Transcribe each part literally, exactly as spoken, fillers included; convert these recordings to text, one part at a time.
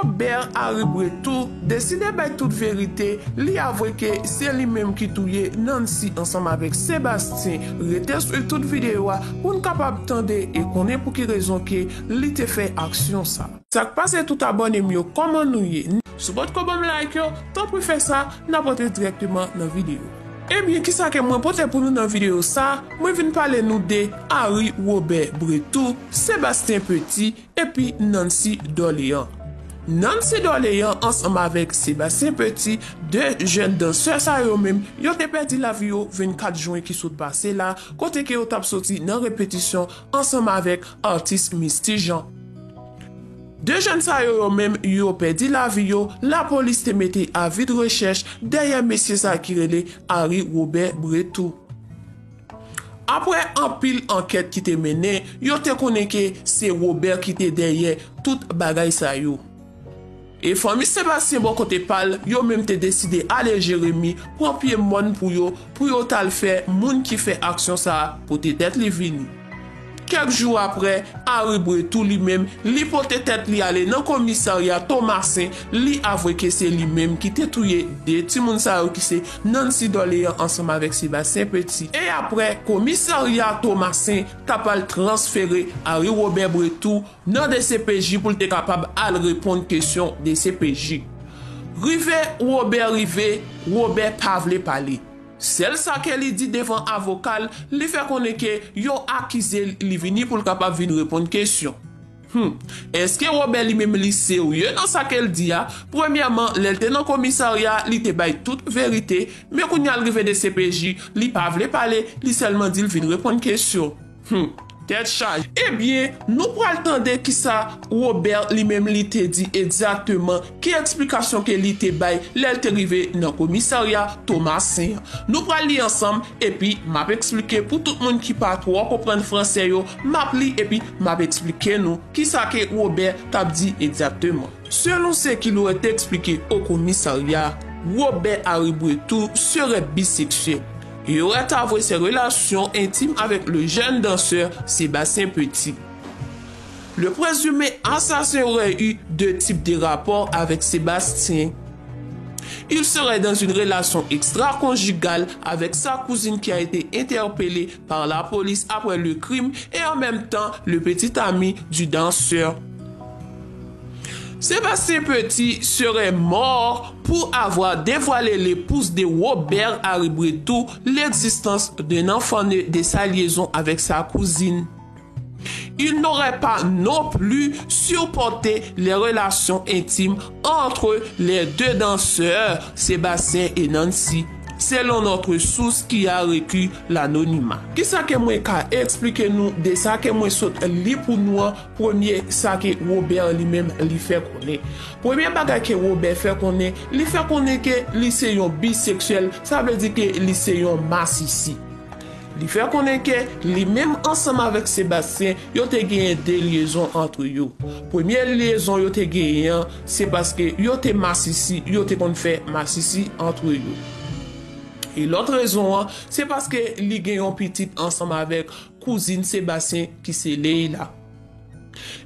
Robert Harry Bretous deside bay tout verite, li avwe ke se li menm ki touye Nancy ansanm avèk Sébastien. Rete swiv tout videyo a pou n kapab tande e konnen pou ki rezon ke li te fè aksyon sa. Sa k pase tout abòne m yo, kòman nou ye? Si w potko ban m like yo, tanpri fè sa, n ap antre dirèkteman nan videyo. Ebyen, kisa ke mwen pote pou nou nan videyo sa? Mwen vin pale nou de Harry Robert Bretous, Sébastien Petit, epi Nancy Dorléans. Nancy Dorléans ansanm avèk Sébastien Petit, de jèn dansè sa yo menm, yo te pèdi lavi yo vennkat jen ki sot pase la, kote ke yo t ap soti nan repetisyon ansanm avèk atis Misty Jean. De jèn sa yo, yo menm, yo pèdi lavi yo, lapolis te mete avi de rechèch dèyè mesye sa ki rele Harry Robert Bretous. Apre anpil ankèt ki te mennen, yo te konnen ke se Robert ki te dèyè tout bagay sa yo. E fanmi Sébastien bò kote pa l, yo menm te deside ale Jeremi, pran pye mòn pou yo, pou yo t al fè moun ki fè aksyon sa a pote tèt li vini. Kèk jou apre, Harry Bretous li menm, li pote tèt li ale nan komisarya Tomasen, li avwe ke se li menm ki te touye de timoun sa yo ki se Nancy Dorléans ansanm avèk Sébastien Petit. E apre, komisarya Tomasen t ap al transfere Harry Robert Bretous nan D C P J pou l te kapab al reponn kesyon D C P J. Rive Robert rive, Robert pa vle pale. Sèl sa ke li di devan avoka l, li fè konnen ke yo akize l, li vini pou l kapab vin reponn kesyon. Hmm, èske Robert li menm li serye nan sa ke l di a? Premyèman, lè l te nan komisarya, li te bay tout verite, men kounye a l rive D C P J, li pa vle pale, li sèlman di l vin reponn kesyon. Hmm, tèt chaje. Ebyen, nou pral tande kisa Robert li menm li te di egzakteman, ki eksplikasyon ke li te bay lè l te rive nan komisarya Tomasen an. Nou pral li ansanm, epi m ap eksplike pou tout moun ki pa twò konprann fransè yo, m ap li epi m ap eksplike nou kisa ke Robert t ap di egzakteman. Selon ce qu'il aurait expliqué au commissariat, Robert Harry Bretous serait bisexuel et aurait avoué ses relations intimes avec le jeune danseur Sébastien Petit. Le présumé assassin aurait eu deux types de rapports avec Sébastien. Il serait dans une relation extra-conjugale avec sa cousine qui a été interpellée par la police après le crime et en même temps le petit ami du danseur. Sébastien Petit serait mort pour avoir dévoilé l'épouse de Robert Harry Bretous, l'existence d'un enfant né de sa liaison avec sa cousine. Il n'aurait pas non plus supporté les relations intimes entre les deux danseurs, Sébastien et Nancy, selon notre source qui a requis l'anonymat. Kisa ke mwen ka eksplike nou de sa ke mwen sot li pou nou an? Premye, sa ke Robert li menm li fè konnen. Premye bagay ke Robert fè konnen, li fè konnen ke li se yon biseksyèl, sa vle di ke li se yon masisi. Li fè konnen ke li menm ansanm avèk Sébastien, yo te genyen de lyezon antre yo. Premye lyezon yo te genyen an, se paske yo te masisi, yo te konn fè masisi antre yo. E lòt rezon an, se paske li gen yon pitit ansanm avèk kouzin Sébastien ki se Leila.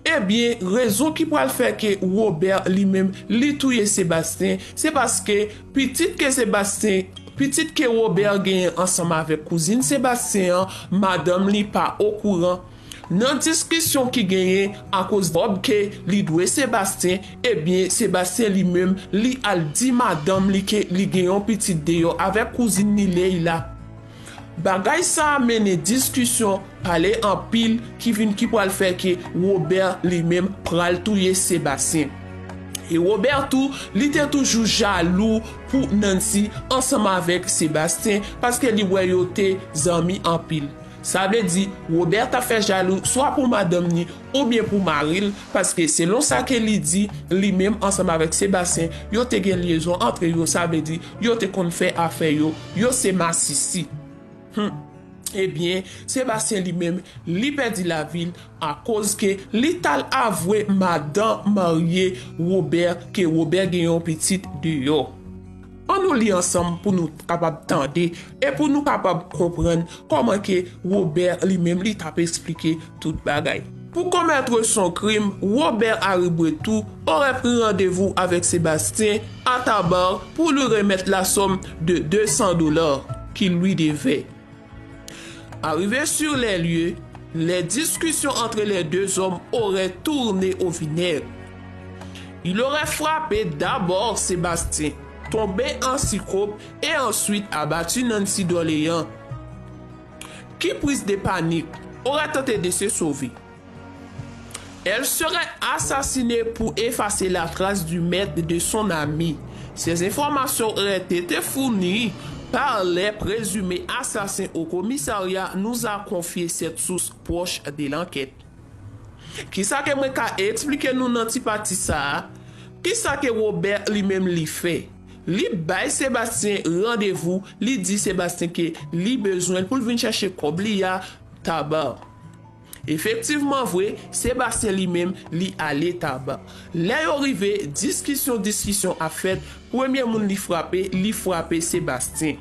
Ebyen, rezon ki pral fè ke Robert li menm li touye Sébastien, se paske pitit ke Sébastien, pitit ke Robert genyen ansanm avèk kouzin Sébastien an, madanm li pa okouran. Nan diskisyon ki genyen akoz kòb ke li dwe Sébastien, ebyen, Sébastien li menm, li al di madanm li ke li gen yon pitit deyò avèk kouzin li Leila. Bagay sa a mennen diskisyon, pale anpil ki vin ki pral fè ke Robert li menm pral touye Sébastien. E Robert tou, li te toujou jalou pou Nancy ansanm avèk Sébastien, paske li wè yo te zanmi anpil. Sa vle di, Robert t ap fè jalou swa pou madanm ni oubyen pou mari l, paske selon sa ke li di, li menm ansanm avèk Sébastien, yo te gen lyezon antre yo, sa vle di, yo te konn fè afè yo, yo se masisi. Hmm. Ebyen, Sébastien li menm, li pèdi lavi l akoz ke li t al avwe madan marye Robert ke Robert gen yon pitit deyò. Ann nou li ansanm pou nou kapab tande e pou nou kapab konprann kòman ke Robert li menm li t ap eksplike tout bagay. Pour commettre son crime, Robert Harry Bretous aurait pris rendez-vous avec Sébastien à Tabar pour lui remettre la somme de deux cents dollars qu'il lui devait. Arrivé sur les lieux, les discussions entre les deux hommes auraient tourné au vinaigre. Il aurait frappé d'abord Sébastien, tombé en syncope et ensuite abattu Nancy Dorléans, qui, prise de panique, aurait tenté de se sauver. Elle serait assassinée pour effacer la trace du meurtre de son ami. Ces informations auraient été fournies par les présumés assassins au commissariat, nous a confié cette source proche de l'enquête. Kisa ke mwen ka eksplike nou nan ti pati sa a? Kisa ke Robert li menm li fè? Li bay Sebastyen randevou, li di Sebastyen ke li bezwen l pou l vin chèche kòb li a Tabar. Efektivman vre, Sebastyen li menm, li ale Tabar. Lè yo rive, diskisyon, diskisyon ap fèt, premye moun li frape, li frape Sebastyen.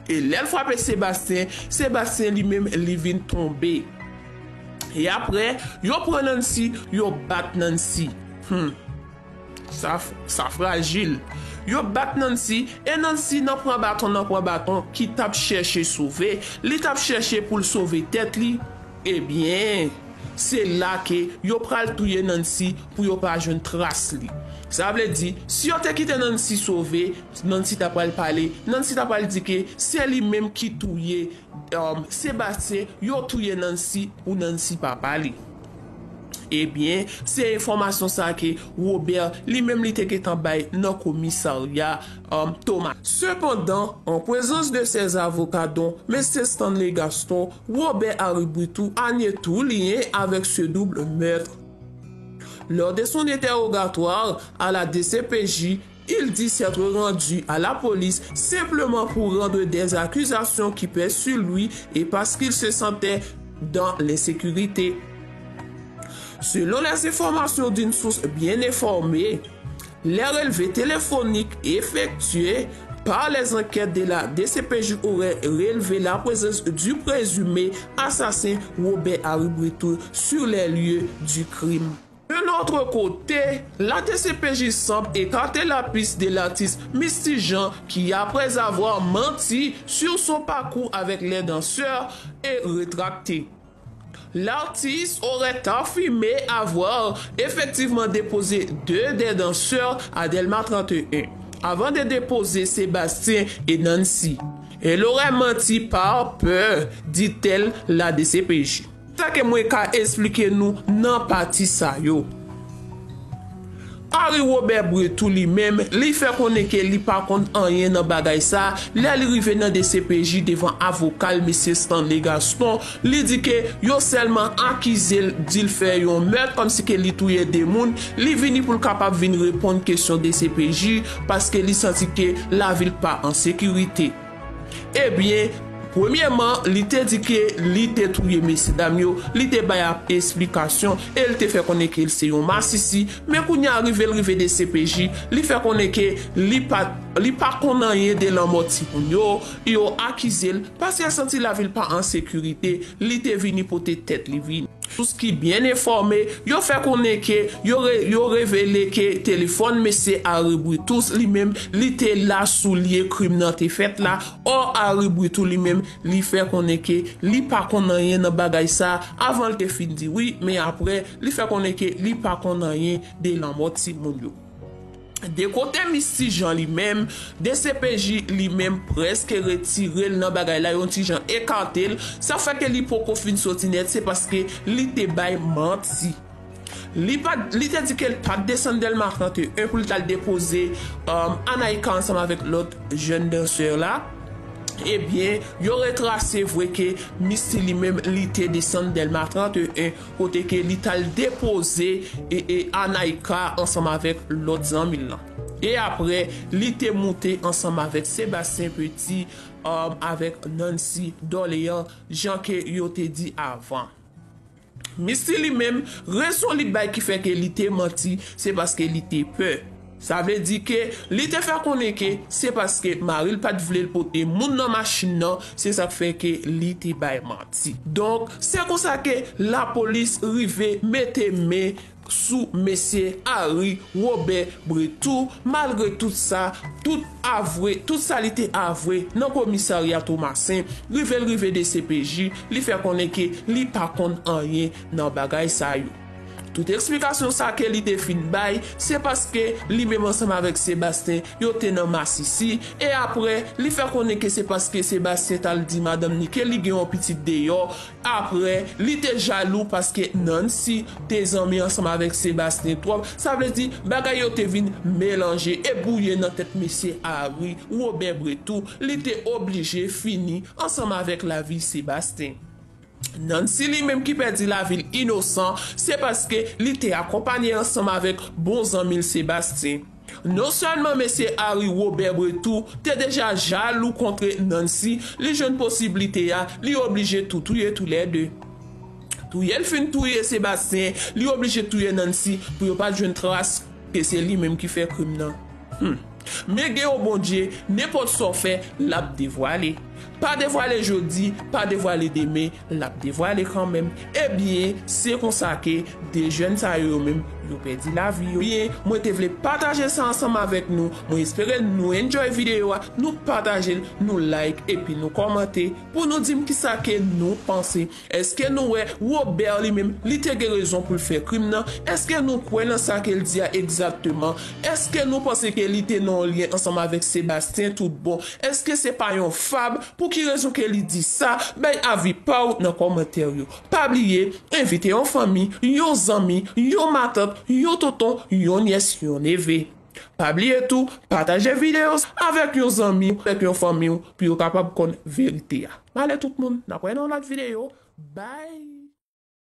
E lè l frape Sebastyen, Sebastyen li menm, li vin tonbe. E apre, yo pran Nancy, yo bat Nancy. Hmm. Sa, sa frajil. Yo bat Nancy, e Nancy nan pran baton, nan pran baton, ki t ap chèche sove. Li t ap chèche pou l sove tèt li. Ebyen, se la ke yo pral touye Nancy pou yo pa jwenn tras li. Sa vle di, si yo te kite Nancy sove, Nancy ta pral pale, Nancy ta pral di ke se li menm ki touye, um, Sebastyen, yo touye Nancy pou Nancy papa li. Ebyen, se enfòmasyon sa ke Robert, li menm li te gentan bay nan komisarya, um, Thomas. Cependant, en présence de ses avocats, dont Mesye Stanley Gaston, Robert Harry Bretous a nié tout lien avec ce double meurtre. Lors de son interrogatoire à la D C P J, il dit s'être rendu à la police simplement pour rendre des accusations qui pèsent sur lui et parce qu'il se sentait dans l'insécurité. Selon les informations d'une source bien informée, les relevés téléphoniques effectués par les enquêtes de la D C P J auraient relevé la présence du présumé assassin Robert Harry Bretous sur les lieux du crime. De l'autre côté, la D C P J semble écarter la piste de l'artiste Misty Jean qui, après avoir menti sur son parcours avec les danseurs, est rétracté. L'artiste aurait affirmé avoir effectivement déposé deux des danseurs à Delma trente et un, avant de déposer Sébastien et Nancy. Elle aurait menti par peur, dit-elle, la D C P J. Sa ke mwen ka eksplike nou nan pati sa yo. Harry Robert Bretous li menm, li fè konnen ke li pa konn anyen nan bagay sa, lè li rive nan D C P J devan avoka l, Mesye Stanley Gaston, li di ke yo sèlman akize l, di l fè yon mèt, kòmsi ke li touye de moun, li vini pou l kapab vin reponn kesyon D C P J, paske li santi ke lavi l pa an sekirite. Ebyen, premyèman, li te di ke li te touye mesyedam yo, li te bay ap esplikasyon, e li te fè konnen ke l se yon masisi, men kounye a rive l rive D C P J, li fè konnen ke li pa, li pa konn anyen de lanmò timoun yo, yo akize l, paske l santi lavi l pa an sekirite, li te vini pote tèt li vini. Sous ki byen enfòme, yo fè konnen ke yo re-, yo revele ke telefòn mesye Harry Bretous li menm, li te la sou lye krim nan te fèt la. Ò, Harry Bretous li menm, li fè konnen ke li pa konn anyen nan bagay sa, avan l te fin di wi, men apre, li fè konnen ke li pa konn anyen de lanmò timoun yo. De kote Misty Jean li menm, D C P J li menm prèske retire l nan bagay la, yon ti jan ekate l. Sa fè ke li poko fin soti nèt, se paske li te bay manti. Li pa, li te di ke l pa t desann Dèlma trannteyen pou l t al depoze, um, Anaïka ansanm avèk lòt jèn dansè la. Ebyen, yo retrase vre ke Misty li menm, li te desann Dèlma trannteyen, kote ke li t al depoze e, e Anaïka ansanm avèk lòt zanmi l lan. E apre, li te moute ansanm avèk Sébastien Petit, um, avèk Nancy Dorléans, jan ke yo te di avan. Misty li menm, rezon li bay ki fè ke li te manti, se paske li te pè. Sa vle di ke li te fè konnen ke se paske mari l pa t vle l pote moun nan machin nan, se sa k fè ke li te bay manti. Donk, se konsa ke lapolis rive mete men sou mesye Harry Robert Bretou, malgre tout sa, tout avwe, tout sa li te avwe nan komisarya Tomasen, rive l rive D C P J, li fè konnen ke li pa konn anyen nan bagay sa yo. Tout eksplikasyon sa ke li te fin bay, se paske li menm ansanm avèk Sebastien, yo te nan masisi, e apre, li fè konnen ke se paske Sebastien t al di madanm ni ke li gen yon pitit deyò, apre, li te jalou paske Nancy te zanmi ansanm avèk Sebastien twòp, sa vle di, bagay yo te vin melanje e bwouye nan tèt mesye Harry, Robert Bretou, li te oblije fini ansanm avèk lavi Sebastien. Nancy li menm ki pèdi lavi l inosan, se paske li te akonpanye ansanm avèk bon zanmi l Sebastien. Non sèlman mesye Harry Robert Bretou te deja jalou kont Nancy, li jwenn posiblite a, li oblije tou touye toulède. Touye l fin touye Sebastien, li oblije touye Nancy pou yo pa t jwenn tras ke se li menm ki fè krim nan. Hmm. Men gen yon Bondye, nenpòt sa w fè, l ap devwale. Pa devwale jodi, pa devwale demen, l ap devwale kanmenm. Ebyen, se konsa ke de jèn sa yo, yo menm, yo pèdi lavi yo. Ebyen, mwen te vle pataje sa ansanm avèk nou. Mwen espere nou enjoy videyo a, nou pataje l, nou like, epi nou kòmante pou nou di m kisa ke nou panse. Èske nou wè Robert li menm, li te gen rezon pou l fè krim nan? Èske nou kwè nan sa ke l di a egzakteman? Èske nou panse ke li te nan yon lyen ansanm avèk Sebastien tout bon? Èske se pa yon fab? Pou ki rezon ke li di sa? Bay avi pa w nan kòmantè yo. Pa bliye, envite yon fanmi, yon zanmi, yon matant, yon tonton, yon nyès, yon neve. Pa bliye tou, pataje videyo sa avèk yon zanmi, avèk yon fanmi w, pou yo kapab konn verite a. M ale tout moun, n ap wè nan yon lòt videyo. Bye!